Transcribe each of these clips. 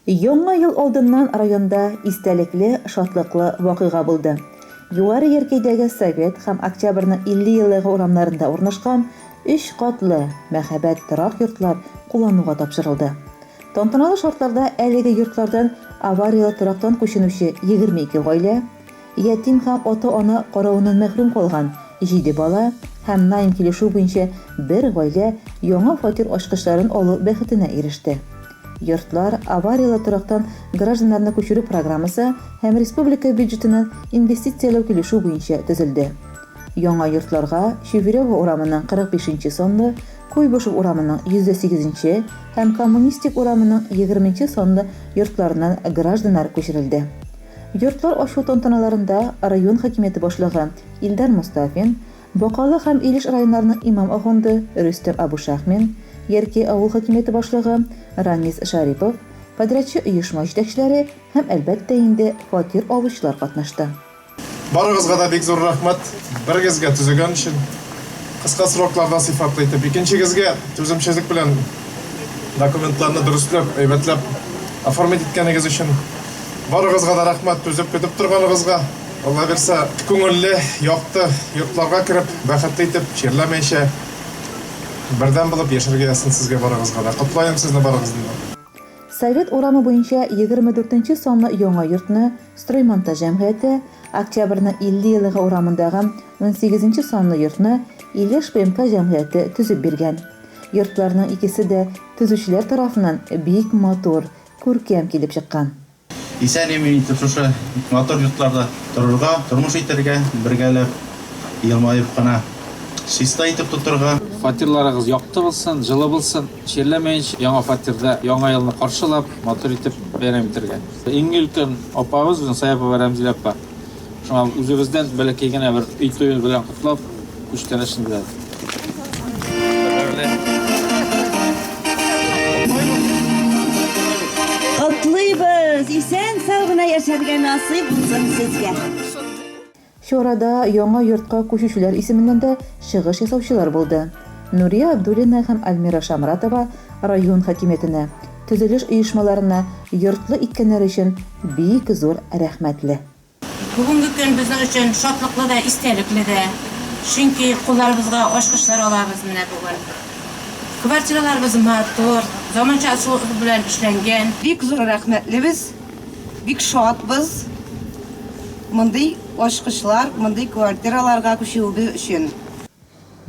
Яңа ел алдыннан районда истәлекле, шатлыклы вакыйга булды. Югары Яркәйдәге Совет һәм Октябрьнең 50 еллыгы урамнарында урнашкан өч катлы, мәһабәт торак йортлар куллануга тапшырылды. Тантаналы шартларда әлеге йортлардан аварияле торактан күченүче 22 гаилә, Ятим һәм ата-ана каравыннан мәхрүм калган җиде бала һәм найм килешү буенча бер гаилә яңа фатир ачкычларын алу бәхетенә иреште. Йортлар аварияле торактан гражданнарны күчерү программасы һәм республика бюджетыннан инвестицияләү килешү буенча төзелде. Яңа йортларга Чеверева урамының 45 нче санлы, Куйбышев урамының 108 нче һәм Коммунистик урамының 20 нче санлы йортларыннан гражданнар күчерелде. Йортлар ачу тантаналарында район хакимияте башлыгы Илдар Мостафин, Бакалы һәм Илеш районнарының имам-ахунды Рөстәм Абушахмин, Яркәй авыл хакимияте башлыгы Ранис Шарипов, подрядчы оешма җитәкчеләре һәм, әлбәттә инде, фатир алучылар катнашты. Барыгызга да бик зур рәхмәт, берегезгә төзегән өчен, кыска срокларда сыйфатлы итеп, икенчегезгә түземчезлек белән документларны дөресләп, әйбәтләп оформить иткәнегез өчен. Барыгызга да рәхмәт түзеп көтеп торганыгызга. Алла бирсә, күңелле, якты йортларга кереп, бәхетле итеп, чирләмәйчә, бердәм булып яшәргә язсын сезгә барыгызга да. Котлаем сезне барыгызны да. Совет урамы буенча 24 нче санлы яңа йортны Строймонтаж җәмгыяте, Октябрьнең 50 еллыгы урамындагы 18 нче санлы йортны Илеш ПМК җәмгыяте төзеп биргән. Йортларның икесе дә төзүчеләр тарафыннан бик матур, күркәм килеп чыккан. Исән-имин итеп шушы матур йортларда торырга, тормыш итәргә, бергәләп, елмаеп кына, чиста итеп тотырга. Фатирларыгыз якты булсын, җылы булсын, чирләмәенчә яңа фатирда Яңа елны каршылап, матур итеп бәйрәм итәргә. Иң өлкән апабыз безнең Саяпова Рәмзилә апа. Шуңа үзебездән бәләкәй генә бер өй туе белән котлап, күчтәнәчне бирәбез. Котлыйбыз! Исән-сау гына яшәргә насыйп булсын сезгә! Чарада яңа йортка күчүчеләр исеменнән дә чыгыш ясаучылар булды. Нурия Абдуллина һәм Альмира Шамратова район хакимиятенә, төзелеш оешмаларына йортлы иткәннәре өчен бик зур рәхмәтле. Бүгенге көн безнең өчен шатлыклы да, истәлекле дә. Чөнки кулларыбызга ачкычлар алабыз менә бүген. Квартираларыбыз матур, заманча ысул белән эшләнгән. Бик зур рәхмәтлебез, бик шатбыз мондый ачкычлар, мондый квартираларга күчүебез өчен.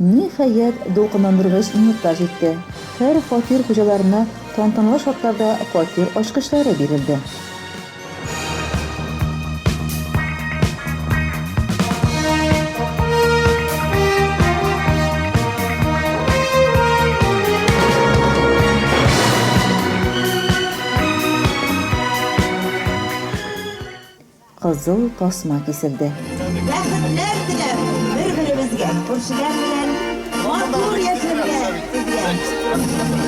Ниһаять, дулкынландыргыч минутлар җитте. Һәр фатир хуҗаларына тантаналы шартларда фатир ачкычлары бирелде. Кызыл тасма киселде. Бәхетләр теләп бер-беребезгә, күршеләр белән матур яшәргә сезгә.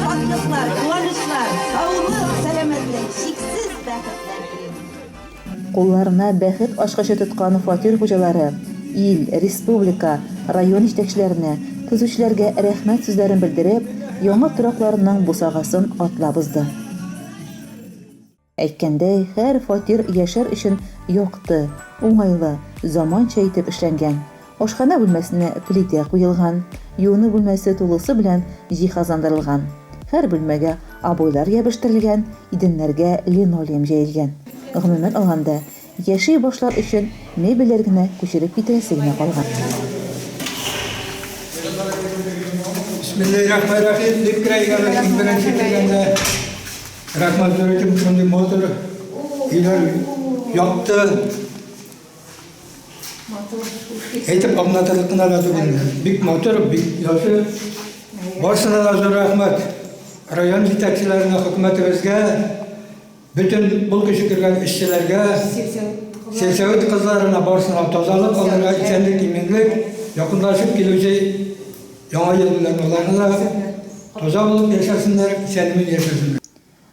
Шатлыклар, куанычлар, саулык, сәламәтлек, чиксез бәхетләр телим. Кулларына бәхет ачкычы тоткан фатир хуҗалары ил, республика, район җитәкчеләренә, төзүчеләргә рәхмәт сүзләрен белдереп, яңа торакларының бусагасын атлап узды. Әйткәндәй, һәр фатир яшәр өчен якты, уңайлы, заманча итеп эшләнгән. Ашханә бүлмәсенә плитә куелган, юыну бүлмәсе тулысы белән җиһазландырылган. Һәр бүлмәгә обойлар ябештерелгән, идәннәргә линолеум җәелгән. Гомумән алганда, яши башлар өчен мебельләр генә күчереп китерәсе генә калган. Бисмиллаһиррахманиррахим дип керә иң беренче кергәндә. Рәхмәт зур итеп шундый матур өйләр якты. Әйтеп аңлатырлык кына да түгел. Бик матур, бик яхшы. Барысына да зур рәхмәт. Район җитәкчеләренә, хөкүмәтебезгә, бөтен бу көче кергән эшчеләргә, сельсовет кызларына барысына тазалык алырга, исәнлек, иминлек, якынлашып килүче Яңа ел белән аларны да таза булып яшәсеннәр, исән-имин яшәсеннәр.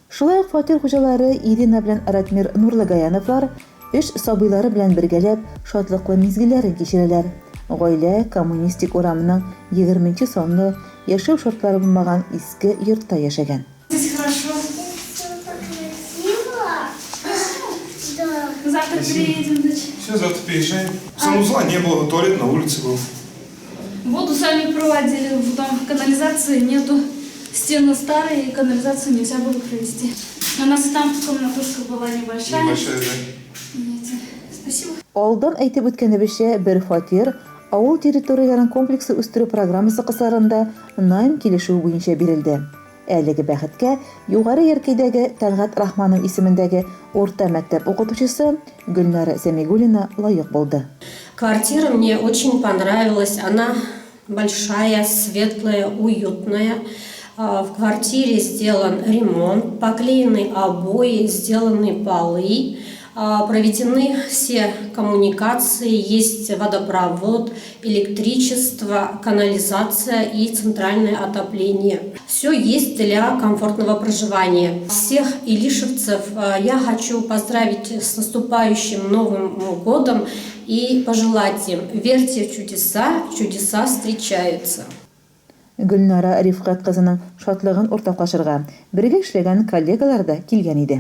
Шулай ук фатир хуҗалары Ирина белән Ратмир Нурлыгаяновлар өч сабыйлары белән бергәләп шатлыклы мизгелләрен кичерәләр. Гаилә Коммунистик урамының егерменче санлы, яшәү шартлары булмаган иске йортта яшәгән. Здесь хорошо. Здесь все так красиво. Завтра приедем, значит. Все, завтра приезжаем. Санузла не было, туалет на улице был. Воду сами проводили, там канализации нету. Стены старые, и канализацию нельзя было провести. У нас там комнатушка была небольшая. Небольшая, да. Нет, спасибо. Алдан әйтеп үткәнебезчә, бер фатир Авыл территорияләрен комплекслы үстерү программасы кысаларында найм килешүе буенча бирелде. Әлеге бәхеткә Югары Яркәйдәге Тәлгать Рахманов исемендәге урта мәктәп укытучысы Гөлнара Сәмигуллина лаек булды. Квартира мне очень понравилась, она большая, светлая, уютная. В квартире сделан ремонт, поклеены обои, сделаны полы, проведены все коммуникации, есть водопровод, электричество, канализация и центральное отопление. Все есть для комфортного проживания. Всех илишевцев я хочу поздравить с наступающим Новым годом и пожелать им: верьте в чудеса, чудеса встречаются. Гөлнара Рифкать кызының шатлыгын уртаклашырга бергә эшләгән коллегалары да килгән иде.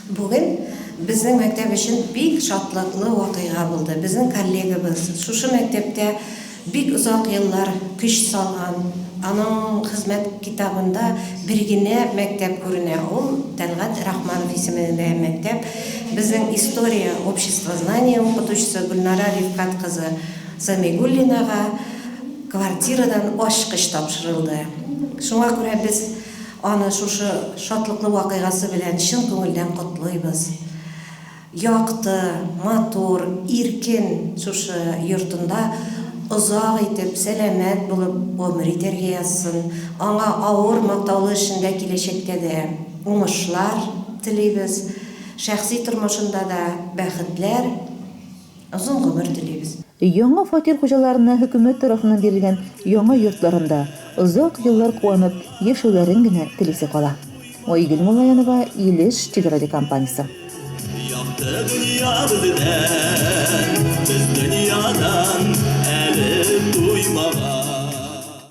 Бүген безнең мәктәп өчен бик шатлыклы вакыйга булды. Безнең коллегабыз, шушы мәктәптә бик озак еллар көч салган, аның хезмәт китабында бер генә мәктәп күренә, ул Тәлгать Рахманов исемендәге мәктәп. Безнең история, обществознание укытучысы Гөлнара Рифкать кызы Замигуллинага квартирадан ачкыч тапшырылды. Шуңа күрә без Аны шушы шатлыклы вакыйгасы белән чын күңелдән котлыйбыз. Якты, матур, иркен шушы йортында озак итеп, сәламәт булып гомер итәргә язсын. Аңа авыр, мактаулы эшендә киләчәктә дә уңышлар телибез. Шәхси тормышында да бәхетләр. Озын гомер телибез. Яңа фатир хуҗаларына хөкүмәт тарафыннан бирелгән яңа йортларында озак еллар куанып яшәүләрен генә телисе кала. Айгөл Муллаянова, Илеш телерадиокомпаниясе. Якты дөнья бездән, без дөньядан әле туймаган.